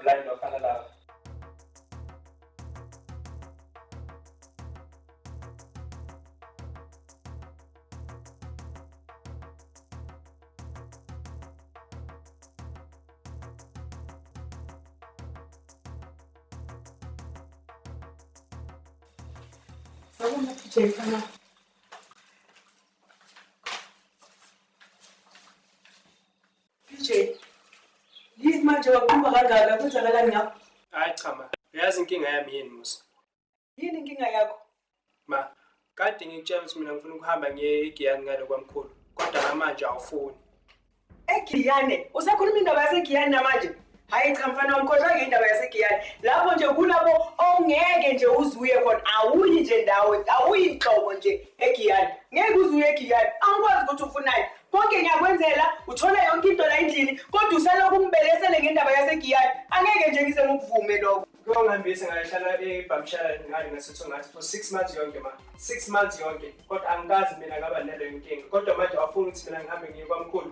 blind vafana lava. Sawubona PJ mfana. PJ, yini manje waqhuba kangaka kwenzakalani ngakho? Hayi cha ma, uyazi inkinga yami yini Musa? Yini inkinga yakho? Ma, kade ngikutshela ukuthi mina ngifuna ukuhamba ngiye eGiyani ngale kwamkhulu, kodwa namanje awufuni. EGiyane, usakhuluma indaba yaseGiyane namanje? Hayi cha mfana wami khohlwa ke indaba yaseGiyane. Lapho nje kulapho ongeke nje uzuye khona, awuyi nje ndawo, awuyi nhlobo nje eGiyane. Ngeke uzuye eGiyane. Angikwazi ukuthi ufunani. Konke ngiyakwenzela, uthola yonke into la endlini, kodwa usalokhu ungibelesele ngendaba yaseGiyane. Angeke nje ngize ngikuvume lokho. Kuyongihambisa ngayohlala eBhamshara ngale ngaseThongathi for 6 months yonke ma. 6 months yonke. Kodwa angikazi mina ngaba naleyo nkinga. Kodwa manje awufuni ukuthi mina ngihambe ngiye kwamkhulu.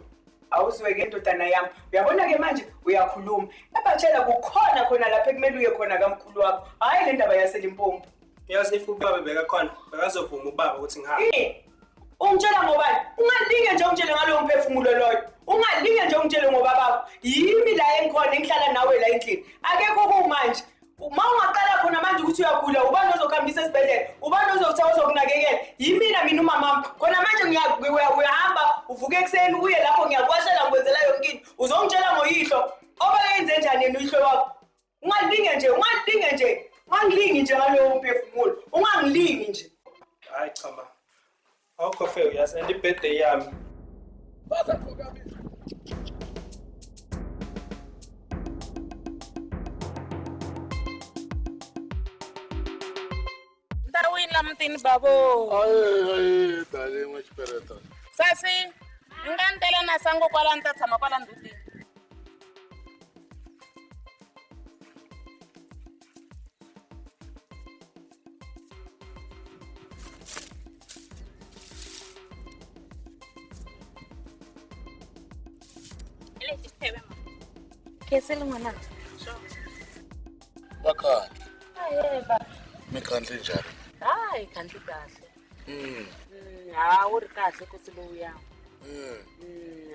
Awuzwe-ke ndodana yami, uyabona-ke manje uyakhuluma. Ebatshela kukhona khona lapho ekumele uye khona kamkhulu wakho, hhayi le ndaba yaseLimpopo. Yazi if ubaba bekakhona, bekazovuma ubaba ukuthi ngihambe. Eh, ungitshela ngobani? Ungalinge nje ungitshele ngalowo mphefumulo loyo. Ungalinge nje ungitshele ngobabakho. Yimi la engikhona engihlala nawe la endlini. Akekho kumanje. Uma ungaqala khona manje ukuthi uyagula, ubani ozokuhambisa esibhedlela? Ubani ozokuthi ozokunakekela? Yimina mina umamami. Khona manje uyahamba uvuke ekuseni uye lapho ngiyakuwashela ngikwenzela yonke into. Uzongitshela ngoyihlo. Obayenze njani yena uyihlo wakho? Ungalinge nje, ungalinge nje. Ungangilingi nje ngalowo mphefumulo. Ungangilingi nje. Hayi cha ma. Awukho fair uyazi and i-birthday yami. Ntawini la mutini babo. Ayi ayi dali n'we xipereta. Sasi, i nga ni tela na sangu kwala ni ta tshama kwala ndhutini. Khensile n'wananga. Vakhandli. Ahee baba. Mi khandli njhani? Hayi khandli kahle. Ha wu ri kahle nkosi lowuya.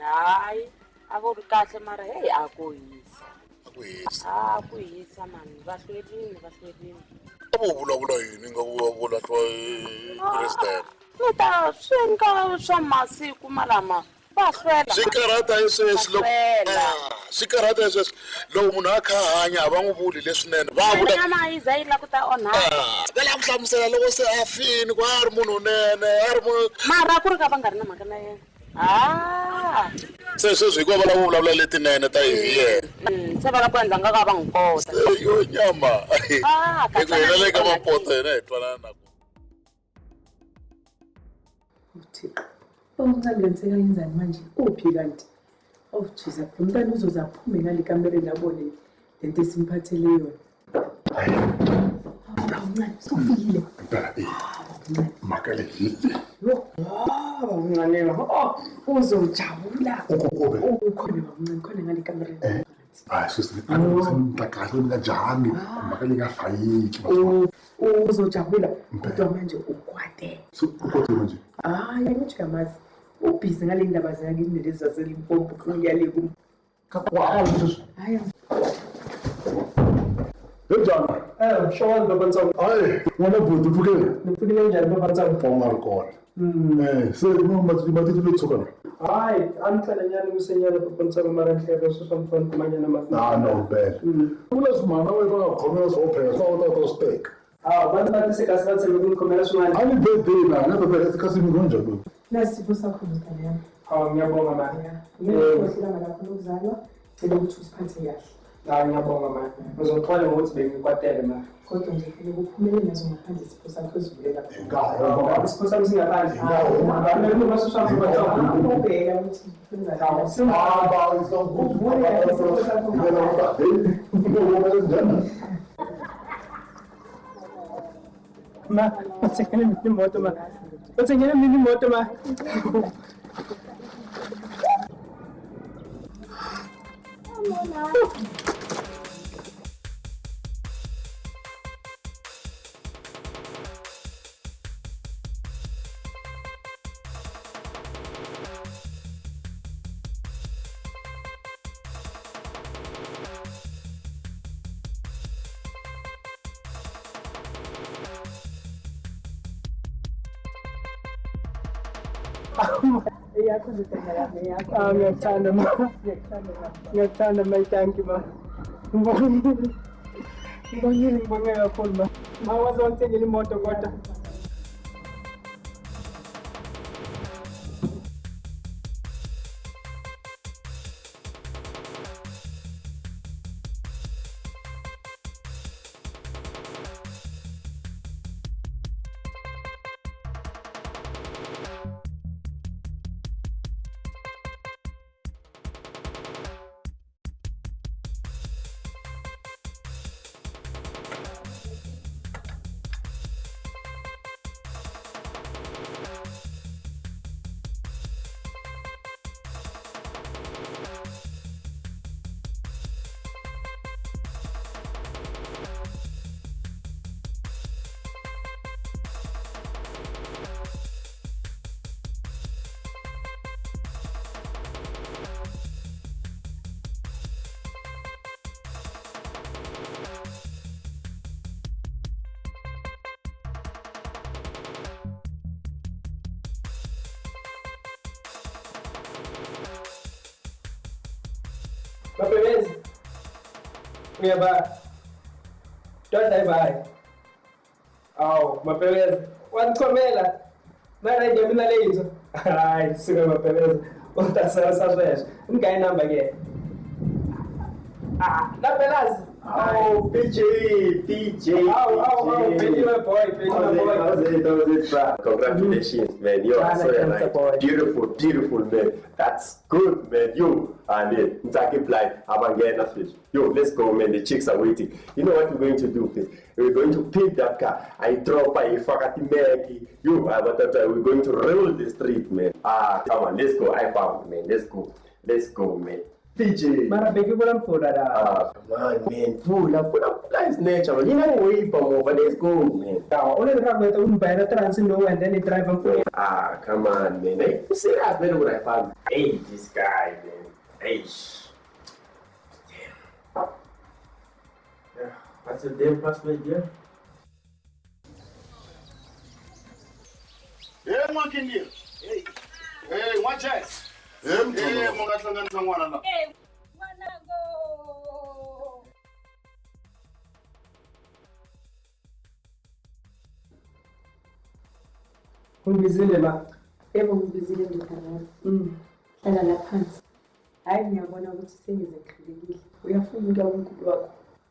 Hayi a wu ri kahle mara heyi a ku hisa. A ku hisa. A ku hisa mani va hlwerile va hlwerile. A vo vulavula yini nga ku vo lahliwa hi president? Ni ta swi nga swa masiku malama va hlwela. Swi karhata hi sweswi loko Hlwela. Ah, swi karhata hi sweswi loko munhu a kha a hanya a va n'wi vuli leswinene va vula Nyama yi za yi la ku ta onhaka. Ah, va lava ku hlamusela loko se a fini ku a ri munhu unene a ri munhu Mara ku ri ka va nga ri na mhaka na yena. Ah. Se sweswi hikuva va lava ku vulavula letinene ta hi yena. Se va lava ku endla nga ka va n'wi kota. Se yo nyama. Ah, Hi ku hina le ka mapoto hina hi twanana na kona. UThixo. Omncane kanti sekayenzani manje? Uphi kanti? Oh Jesus, lo mntana uzoze aphume ngale kamereni abone lento esimphathele yona. Hawu mncane, sewufikile. Mntana eh. Mhaka leyi. Yo, ah, bamncane, oh, uzojabula. Ukokobe. Ukhona bamncane, khona ngale kamereni. Hayi sweswi ni ta kahle ni nga jahani mhaka leyi nga fayeki. Uzojabula kodwa manje ukwate. So ukwate manje. Hayi, angithi uyamazi. Ubhizi ngale ndaba zakini lezi zaseLimpopo kuya le kum. Kakwala sweswi. Hayi. He njhani? Eh, mshowani baba Ntsongo. Hayi, n'wana buti pfukile. Ni pfukile njhani baba Ntsongo? Wa nga ri kona. Eh, se matiti lo tshuka na. Hayi, a ni tlhela nyana kusenyana baba Ntsongo mara nhleko sweswi a ni fanele kumanyana mafi. Ah, no bele. Ku leswi mhana wena va nga khomela swo phela swa u ta ta swi teka. Ah, va ni va tise kasi va tshembe ku ni khomela swin'wana. A ni birthday na, nga ta teka kasi mi njhani loyi? Nasipho sakho mntana yami. Hawu, ngiyabonga ma. Kumele ukhohle ilanga lakho lokuzalwa, cela ukuthi usiphathe kahle. Hayi, ngiyabonga ma. Ngizongixola ngokuthi bengikwatele ma. Kodwa nje kufanele uphumelele naso ngaphandle isipho sakho esivulela. Ngahoma. Isipho sami singaphandle. Ngahoma. Ngahoma sami baba Ntsongo. Ubheka ukuthi kwenzakala. Hamba isongo. Ma, uthengele mina imoto ma. Uthengele mina imoto ma. Eyakho ndodana yami, eyakho. Ah, ngiyakuthanda ma. Ngiyakuthanda ma. Ngiyakuthanda ma, thank you ma. Ngibongile. Ngibongile, ngibonge kakhulu ma. Ma waze wangithengela imoto kodwa. Mabhebezi. Uyaba. Doda ibhayi. Awu, Mabhebezi. Wangichomela. Mara nje mina leyinto. Hayi, suka Mabhebezi. Utasala sashesha. Ungayi number ke. Ah, lapelazi. Oh, PJ, PJ. Awu, PJ my boy, PJ my boy. How's it, bro? Congratulations, man. You are so right. Boy. Beautiful, beautiful, man. That's good, man. You, I mean, Nzaki blind. Abangena fish. Yo, let's go, man. The chicks are waiting. You know what we're going to do, please? We're going to pick that car. I drop by Fakati Meki. You, we're going to roll the street, man. Ah, come on, let's go. I found, man. Let's go. Let's go, man. PJ. Mara bheki kula mfula la. Ah, come on, man. Pula, pula, pula is nature, man. You know, we over. Let's go, man. Awu, unengikhangwetha umbhayela trans no and then i-drive mfula. Ah, come on, man. Hey, you serious, man? What I found? Hey, this guy, man. Hey. Damn. Yeah, what's your damn password, yeah? Hey, Mwakindi. Hey. Hey, Mwache. Hey, mungahlangana n'wana la. Hey, mwanangu. Ungibizile ma. Yebo, ngibizile ndodana yami. Hlala la phansi. Hhayi, ngiyabona ukuthi sengize ngihlulekile. Uyafuna ukuya kumkhulu wakho.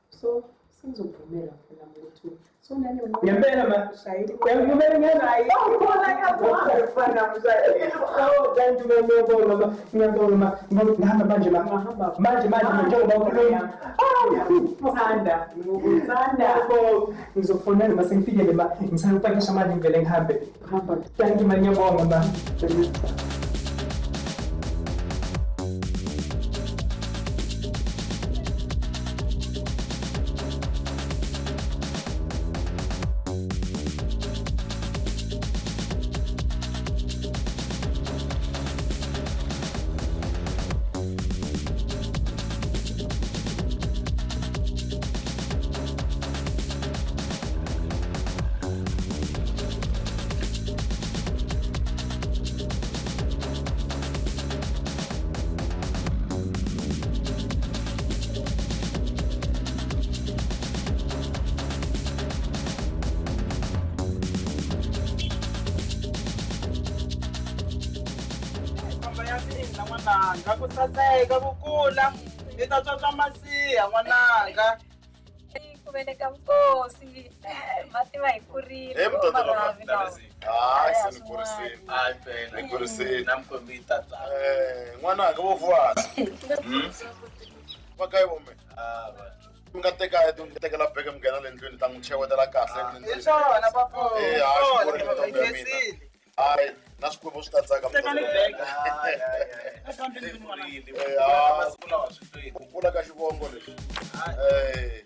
So, sengizokuvumela mfana ukuthi so nani Ngempela ma. Shayeli. Uyangivumela ngena? Awukhona ngiyabona mfana mshayeli. Awu, thank you man, ngiyabonga ma. Ngiyabonga ma. Ngihamba manje ma. Ungahamba. Manje manje njengoba ukhuluma. Ngikuthanda, ngikuthanda. Ngizokufonela ma sengifikele ma. Ngisayopakisha manje ngivele ngihambe. Hamba. Thank you ma, ngiyabonga ma. N'wananga ku saseka ku kula i ta tswatswa masiha n'wananga. Ku veleka nkosi ma tiva hi kurile. Hey, mtoto wa Hayi, se ni kurisile. Hayi phela Ni kurisile. na mikombi yi ta tsaka. Eh, n'wananga vo vuwana. Va ka vome. Ah, vanhu. Mi nga teka mi tekela beke mi nghena le ndlwini ta n'wi chewetela kahle le Hi swona papo. Eh, hayi, xivuri ntombi ya mina. Hayi, na swikwembu swi ta tsaka Tekani mtoto. beke. Eh, hayi. Masiku lawa swi hlweli. Ku kula ka xivongo lexi. Eh.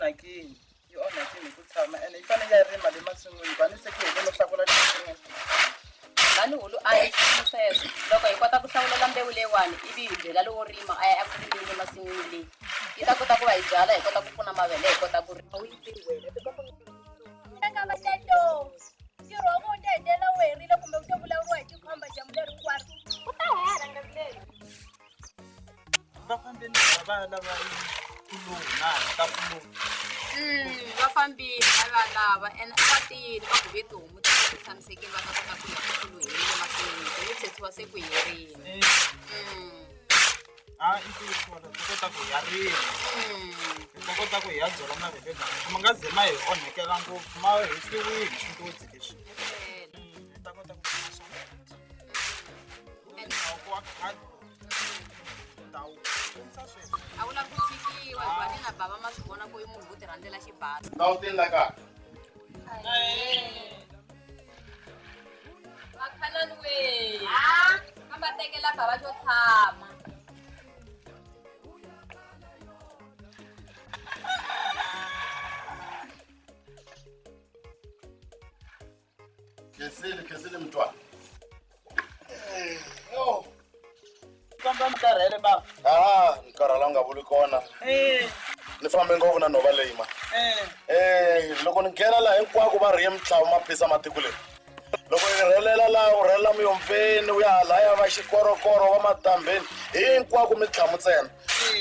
onhakini yi onhakini hi ku tshama ene yi fanele ya rima le masin'wini ku a ni se ku hele no hlakula le masin'wini. Mhani Hulu a hi xiyimo sweswo. Loko hi kota ku hlawulela mbewu leyiwani ivi hi byela lowo rima a ya eku rimeni emasin'wini leyi, yi ta kota ku va hi byala hi kota ku pfuna mavele hi kota ku A wu yi tivi wena tikomba. Eka Vateto, ntirho wa vona wu ta hetelela wu herile kumbe wu ta vulavuriwa hi tikhomba dyambu leri hinkwaro. Wu ta hela nkarhi leri. Va fambile va ya lava kulungu na ta kulungu. Va fambile va va lava ene a va tiyile va ku ve tihomu ti ti tshamisekile va ta kota ku ya kuluheni le masin'wini ku tshetshiwa se ku herile. A i ntiyiso ta kota ku ya rima. Hi ta kota ku hi ya byala mavele lawa ma nga ze ma hi onhakela ngopfu ma hisiwile swintotsi leswi. Hi ta kota ku kuma swakudya. Ndhavuko wa khale ndhavuko kumisa sweswo. A wu lavi ku tshikiwa hikuva ni na bava ma swi vona ku i munhu wo ti rhandzela xibalo. Ndhawu la kaya. Makhanani we. Famba tekela bava xo tshama. Khensile, khensile mntwana. Yo. Komba mi karhele baba. Ah, ni karhala u nga vuli kona. Ni fambe ngopfu na nhova leyi ma. Loko ni nghena laha hinkwako va rhiye mitlawa maphisa matiko leyi. Loko hi rhelela laha u rhelela miyomveni u ya halaya va xikorokoro va matambeni hinkwako mintlhamu ntsena.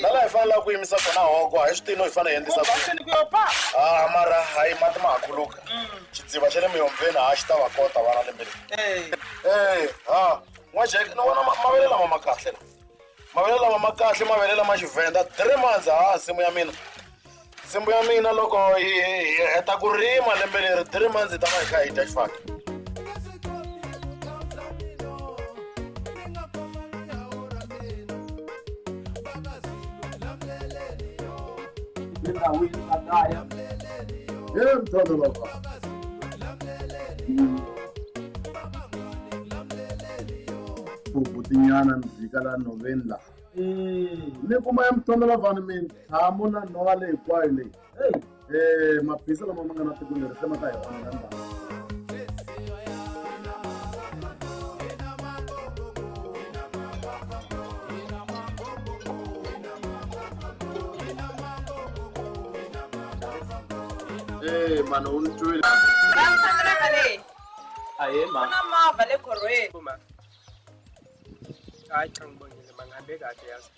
Na laha hi fanelaka ku yimisa kona hoko a hi swi tivi no hi fanele hi endlisa ku yini. Ah mara hayi mati ma ha khuluka. Xidziva xa le miyomveni ha xi ta va kota vana lembe leri. Ha n'wa-Jack ni vona mavele lama ma kahle la. Mavele lama ma kahle mavele lama Xivhenda 3 months ha nsimu ya mina. Nsimu ya mina loko hi heta ku rima lembe leri 3 months hi ta va hi kha hi dya xifaki. Endhawini la kaya. He mthando baba. Bubutinyana ni jika la nhoveni la. Ni kuma ya mthando bava ni mintlhamu na nhova leyi hinkwayo leyi. Maphisa lama ma nga na tiko leri se ma ta hi onhela ndhawu. Mani u ni twile. Ahe ma. Ku na mavha le khorhweni. Ma. Hayi cha ngibongile ma ngihambe kahle yazi.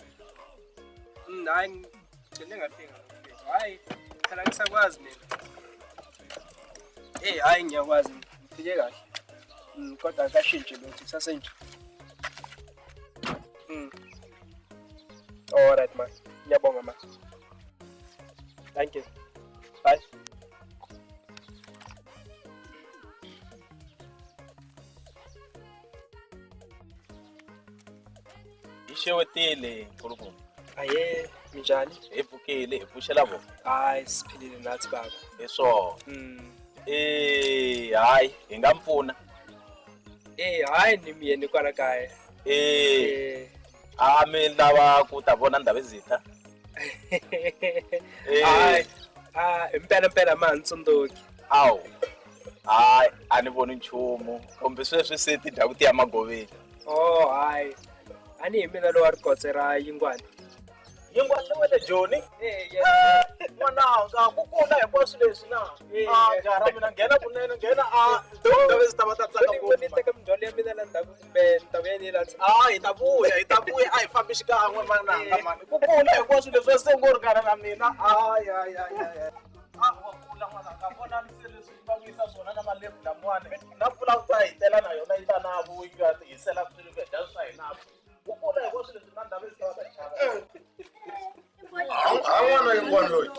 Hayi ngigcine ngafika ngifika. Hayi phela ngisakwazi mina. Hey hayi ngiyakwazi ngifike kahle. Kodwa akashintshi lutho kusasenje. All right ma. Ngiyabonga ma. Thank you. Bye. Hi xewetile nkulukumba. Aye, minjhani? Hi pfukile, hi pfuxela vona. Hayi, siphilile nathi baba. Hi swona. Hayi, hi nga mi pfuna. Hayi ni miyeni kwala kaya. A mi lava ku ta vona Ndhavezitha? Hayi, impela mpela ma ha ni tsundzuki. Awu. Hayi, a ni voni nchumu. Kumbe sweswi se ti dya ku tiya magoveni. Oh, hayi. A ni hi mina lowa rikotse ra Yingwani. Yingwani le wele Joni? N'wananga, ku kula hinkwaswo leswi na? Ah, jaha ra mina nghena kunene, nghena a Ndhavezitha va ta tsaka ngopfu. Ni teka mindzhwalo ya mina la ndzhaku kumbe ni ta vuya ni yi landza. Ah, hi ta vuya, hi ta vuya, a hi fambi xikan'we mananga mani. Ku kula hinkwaswo leswi se ngo ringana na mina. Ay, ay, ay, ay. Ah, wa kula n'wananga, vona se leswi va vuyisa swona na malebvu lamawani. Na pfula ku ta hi tela na yona yi ta na vuyi ya ti hisela swilo ku dya swa hina. Ku kula hinkwaswo leswi na Ndhavezitha va ta chava. Ha n'wana Yingwani loyi.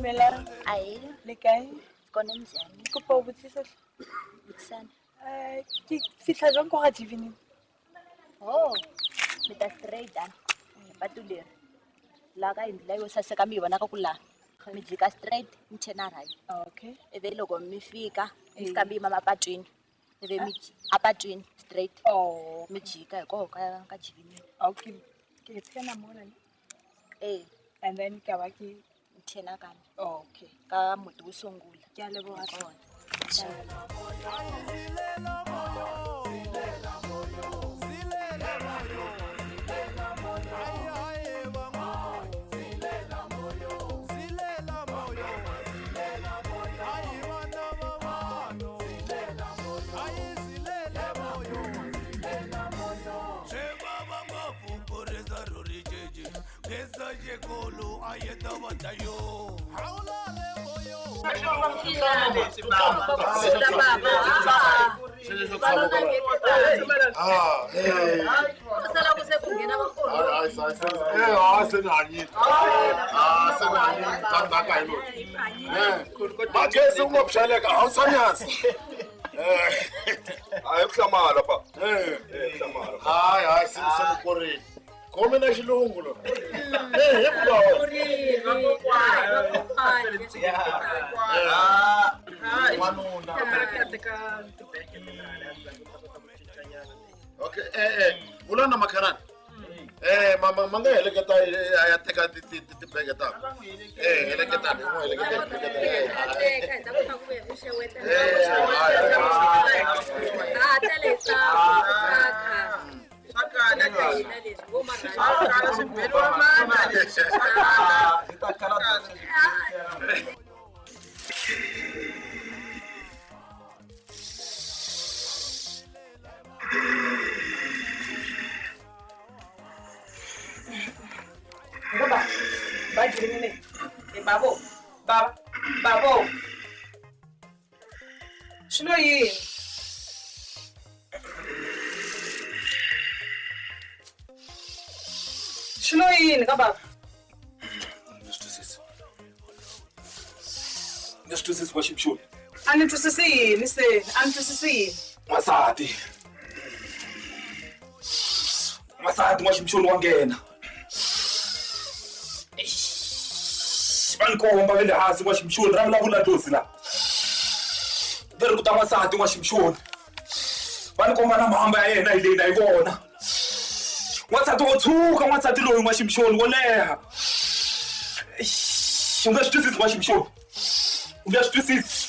Dumelang. Ae. Le kae? Kona njani? Ke kopa ho botsisa hle. Botsisana. Ke fihla jwang ko ga Jivinini? Oh, mi ta straight a. Patu leri. La ka yindlu leyo saseka mi yi vonaka ku laha. Mi jika straight mi chena right. Okay. Ivi loko mi fika, mi fika mi yima mapatwini. Ivi mi apatwini straight. Oh. Mi jika hi koho ka Jivinini. Okay. Ke tsena mona ne? Eh. And then ka ba ke chena kambe. Okay. Ka muti wo sungula. Ke a leboha. Kona. Magezi u nga pxaleka a wu tshanyasi. Hayi ku hlamala pa. Hlamala. Hayi hayi se se ni korile. Khome na xilungu lo. Eh, hi ku va. Okay, vula na makhanani. Ma ma nga heleketa a ya teka tibege ta. Heleketani, n'wi heleketani. Ngoba ba Jivinini. E babo. Baba. Babo. Swilo yini? Swilo yini ka baba? Ni swi twisisi wa xipxuni. A ni twisisi yini se? A ni twisisi yini? N'wansati. N'wansati n'wa xipxuni wa nghena. Va ni komba ve le hansi n'wa xipxuni ra vulavula dlozi la. Ve ri ku ta n'wansati n'wa xipxuni. Va ni komba na mhamba ya yena hi leyi na yi vona. N'wansati wo tshuka n'wansati loyi n'wa xipxuni wo leha. U nga swi twisisi n'wa xipxuni. U nga swi twisisi.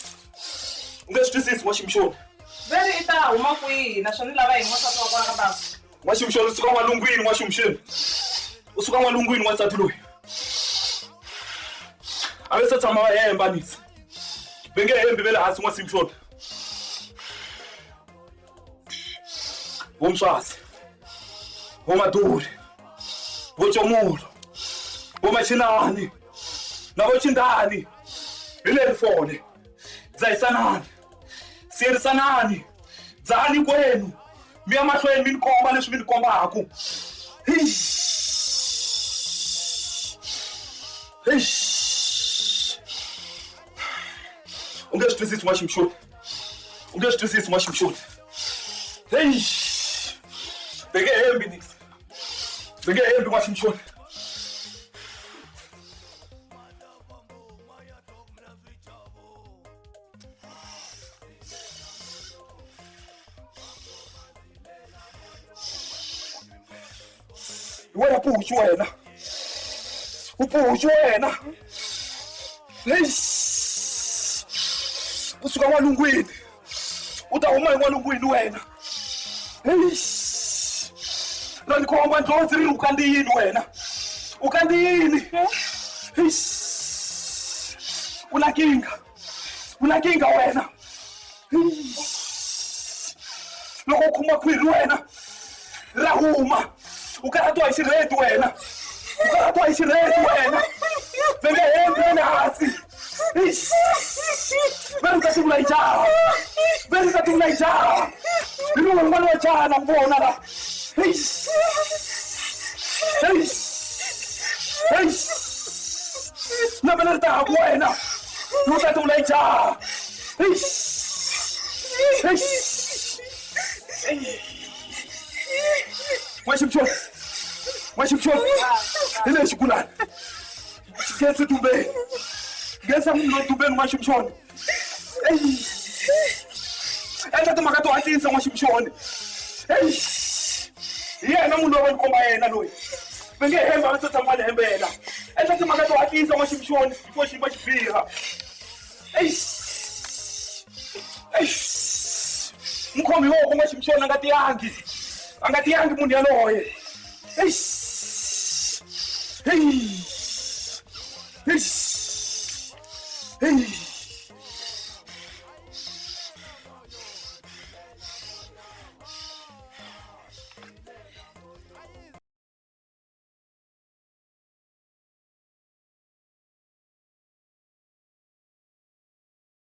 U nga swi twisisi n'wa xipxuni. Ve ri i ta huma kwihi naswona ni lava yini n'wansati wa kona ka baba? N'wa xipxuni u suka n'walungwini n'wa xipxuni. U suka n'walungwini n'wansati loyi. A ve se tshama va hemba nisi. Va nge hembi ve le hansi n'wa xipxuni. Vo Mswazi, vo Maduri, vo Comulo, vo Machinani na vo Chindani hi leri fole. Dzahisanani, siyerisanani, dzahani kwenu, mi ya mahlweni mi ni komba leswi mi ni kombaku. Eish. U nge swi twisisi n'wa ximxuni. U nge swi twisisi n'wa ximxuni. Eish. Ve nge hembi niksi. Ve nge hembi n'wa ximxuni. Hi wena Puchu wena. U Puchu wena. Eish. U suka n'walungwini. U ta huma hi n'walungwini wena. Eish. Ra ni komba ndlondzi ri ri u kandziyini wena. U kandziyini. Eish. U na nkingha. U na nkingha wena. Eish. Loko u khoma khwiri wena ra huma. U karhatiwa hi xirheti wena. U karhatiwa hi xirheti wena. Va nge hembi va le hansi. Eish. Va ri u ta tivula hi jaha. Va ri u ta tivula hi jaha. Hi lowu un'wana wa jaha na ku vona la. Eish. Eish. Eish. Lembe leri taku wena u ta tivula jaha. Eish. Eish. N'waximxoni, n'waximxoni, hi lexi xigulana nghenise tumbeni, nghenisa munhu loyi tumbeni. N'waximxoni, endla timhaka to hatlisa. N'waximxoni, hi yena munhu loyi va ni komba yena loyi, va nge hemba, va se tshama va ni hembela. Endla timhaka to hatlisa, n'waximxoni, before xiyimo xi biha. Eish. Mukhomi woko, n'waximxoni, a nga tiyangi, a nga tiyangi munhu yaloye. Eish. Hey.